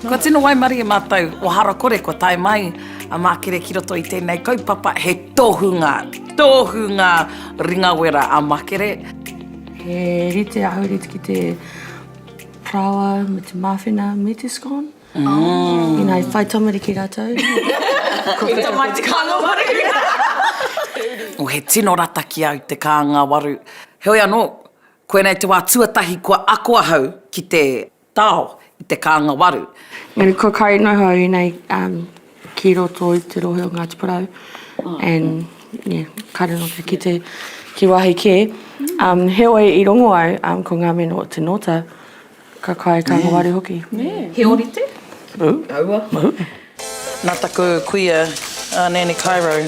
Kua tino waimarie mātou o Harakore kua tae mai a Mākere ki roto i tēnei kaupapa, he tohunga, tohunga ringawera a Makere. He rite ahurite ki te paraoa me te māwhena me te scone. Mm. Ina i whai tamariki rātou. Ko te tamaiti kānga waru. Oh, he tino rata ki au te kānga waru. Heoi anō, koinei te wā tuatahi kua ako ahau ki te tao i te kānga waru. Engari kua kai noho au inei um, ki roto i te rohe o Ngāti Porou. And, yeah, kāre noa kia kite ki wāhi kē. Um, heoi i rongo au um, ko ngā meno o te nōta, Ka kai ka ngawari hoki. He orite? Aua. Nā taku kuia a Nanny Cairo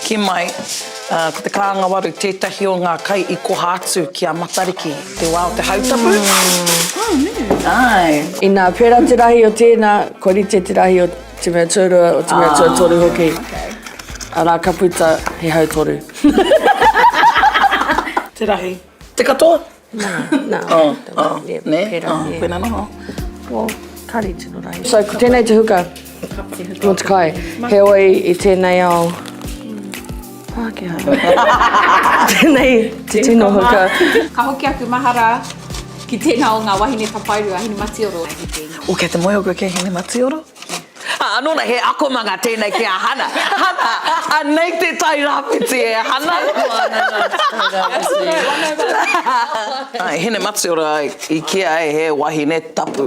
kī mai, ko te kānga waru tētahi o ngā kai i koha atu ki a Matariki i te wā o te hautapu. Āe. Inā pērā te rahi o tēnā, kua rite te rahi o te mea tuarua, o te mea tuatoru hoki. Arā, ka puta he hautoru. Te rahi. Te katoa? Nā, nā. Oh, oh, yeah, nē, pērā, oh, yeah. koina noho. Well, kāre i tino rahi. So, ko tēnei te huka mō te kai. Heoi, i tēnei ao Pākehā. Tēnei te tino huka. Ka hoki aku mahara ki tēnā o ngā wahine tapairu a Hinematioro. Oh, kei te moe koe ki a Hinematioro? Ā, anō nei, he akomanga tēnei ki a Hana. Hana, anei te Tai Rāwhiti e Hana. Āe, Hinematiora i kīia ai he wahine tapu.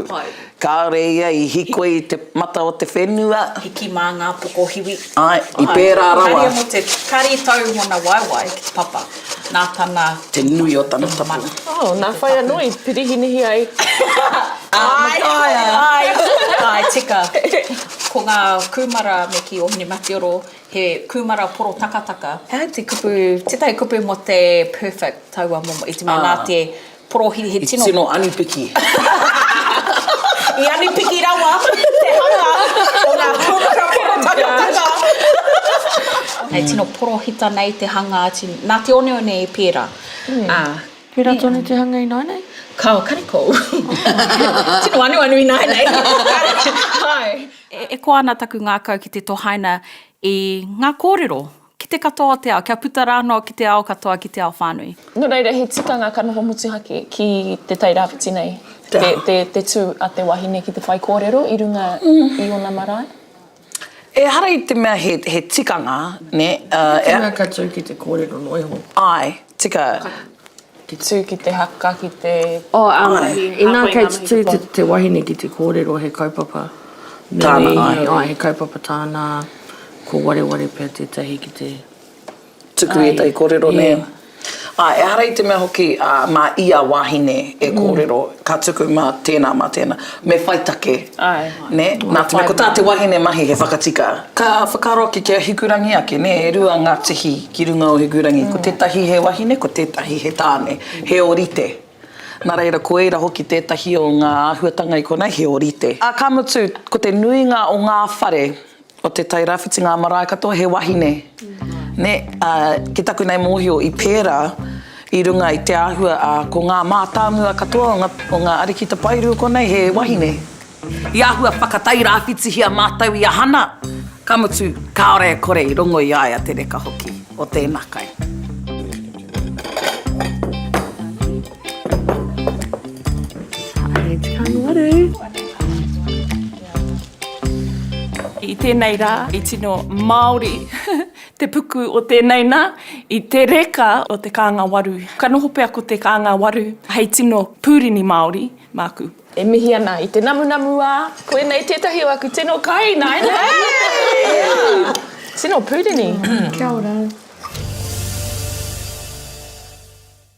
Kāore ia i hikoi i te mata o te whenua. Hiki mā ngā pokohiwi. Āe, i pērā rawa. Kāre mō te, kāre i tau ngona waewae ki te papa, nā tana. Te nui o tana tapu. Oh, nā whai anō i pirihinihi ai. Āe, āe, āe, tika. Ko ngā kūmara me kī o Hinematioro, he kūmara porotakataka. He aha te kupu, tētahi kupu mō te perfect taua momo, i te mea nā te porohi he tino. I tino anipiki. I anipiki rawa te hanga o ngā kūmara porotakataka. He tino porohita nei te hanga atu, nā te oneone i pērā. Ā. Pērā tonu te hanga ināianei? Kao, kareko. Tino anuanu ināianei. Hai. E koa ana taku ngākau ki te tohaina i ngā kōrero ki te katoa o te ao, kia puta rānō ki te ao katoa, ki te ao whānui. Nō reira, he tikanga ka noho motuhake ki Te Tai Rāwhiti nei, te, te, te tū a te wahine ki te whaikōrero i runga i ōna marae. Ehara i te mea he, he tikanga, nē, ā, e. Tikanga ka tū ki te kōrero noa iho. Āe, tika. Ki tū ki te haka, ki te. Oh, um, inā kei te tū te, te wahine ki te kōrero he kaupapa nui. Tāna, āe. Āe, he kaupapa tāna, ko wareware pea tētahi ki te. Tuku ētahi kōrero, nē. Āe, ehara i te mea hoki, ā, mā ia wahine e kōrero, ka tuku mā tēnā, mā tēnā. Me whai take, nē? Nā te mea, ko tā te wahine mahi he whakatika. Ka whakaaro ake ki a Hikurangi ake, nē, e rua ngā tihi ki runga o Hikurangi, ko tētahi he wahine, ko tētahi he tāne, he ōrite. Nā reira, ko ērā hoki tētahi o ngā āhuatanga i konei, he ōrite. Ā, ka mutu, ko te nuinga o ngā whare, O Te Tai Rāwhiti ngā marae katoa he wahine, nē, ā, ki taku nei mōhio i pērā i runga i te āhua, ā, ko ngā mātāmua katoa o ngā, o ngā ariki tapairu konei he wahine. I āhua whakatairāwhitihia mātou i a Hana, ka mutu, kāore e kore i rongo i a ia te reka hoki o tēnā kai. Haere te kānga I tēnei rā, i tino Māori te puku o tēnei nā, i te reka o te kānga waru. Ka noho pea ko te kānga waru hei tino pūrini Māori māku. E mihi ana i te namunamu ā, koinei tētahi o aku tino kai ināianei. Tino pūrini. Kia ora.